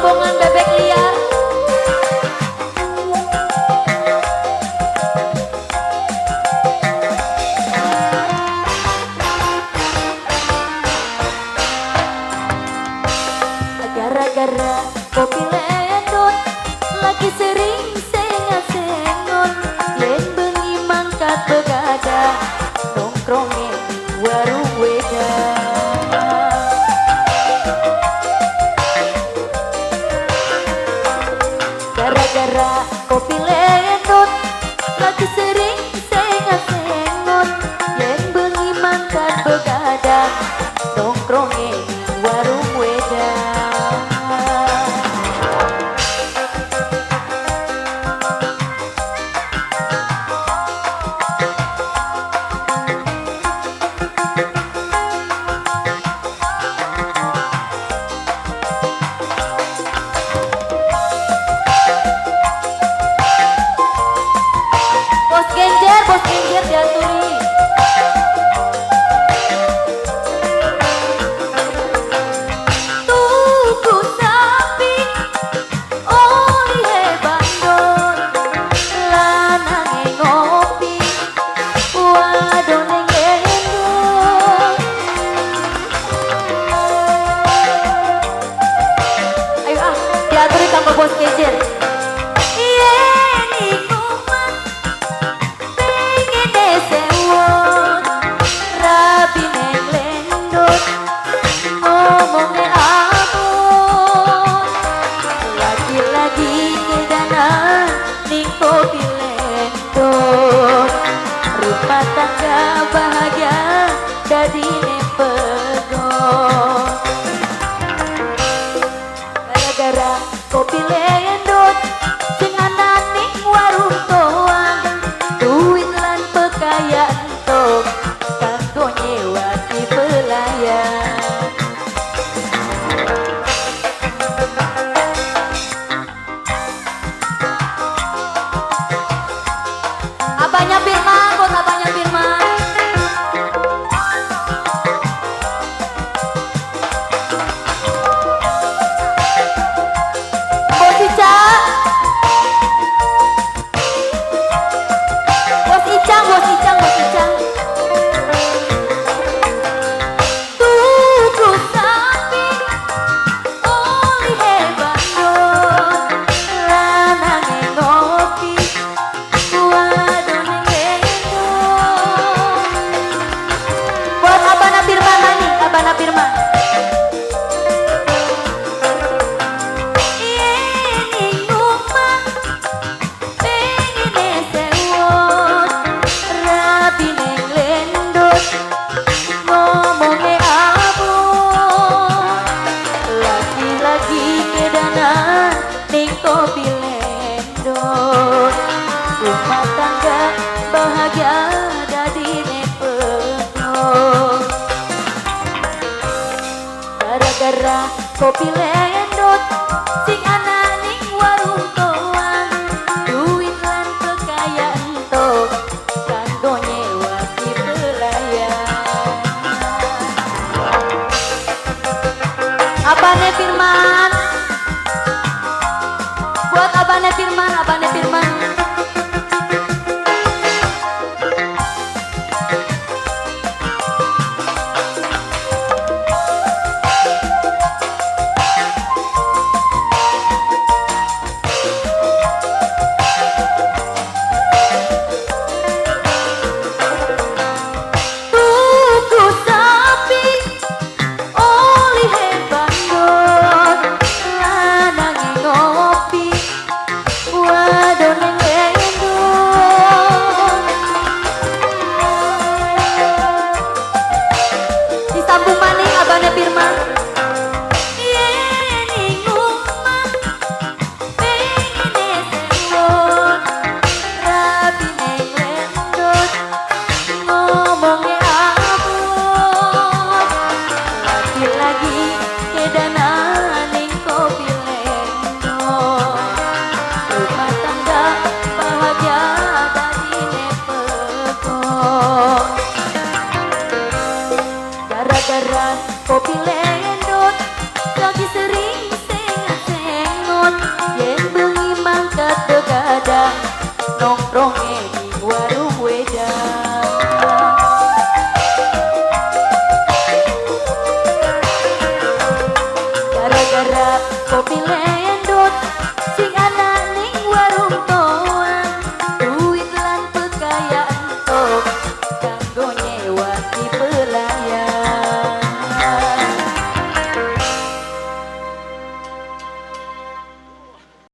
Rombongan bebek liar. Gara-gara kopi lendot lagi sering sengat-sengot, yen bengi mangkat begadang nongkronge warung wedang. Gara-gara kopi lendot lagi sering sengat-sengot, yen bengi mangkat begadang nongkronge warung wedang. Bos Genjer diaturi. Tuku sapi olihe bandon, lanange ngopi wadone gendong. Ayo ah, diaturi kanggo Bos Genjer. Rumah tangga bahagia dadine pegon. Gara-gara kopi lendot sing ana ning warung toang, duit lan pekayaan entuk kanggo nyewaki pelayan. Abahnya Firman, buat abahnya Firman. Bos Ica, Bos Icang, Bos Icang, Bos Icang. Tuku sapi olihe bandon, lanange ngopi wadone gendong. Buat Abana Firman maning, Abana Firman. Yen ing omah pengine sewot, rabine nglendot ngomonge abot. Lagi-lagi kedanan ning kopi lendot, rumah tangga bahagia dadine pegon. Gara-gara kopi lendot sing ana ning warung toang, duit lan kekayaan entuk kanggo nyewaki pelayan. Abane Firman, buat Abane Firman, Abane Firman. Tuku sapi olihe bandon, lanange ngopi wadone ngendong. Disambung maning Abane Firman. Yen ing omah pengine sewot, rabine nglendot ngomonge abot. Lagi-lagi kedanan ning kopi lendot, rumah tangga bahagia dadine pegon. Gara-gara kopi lendot lagi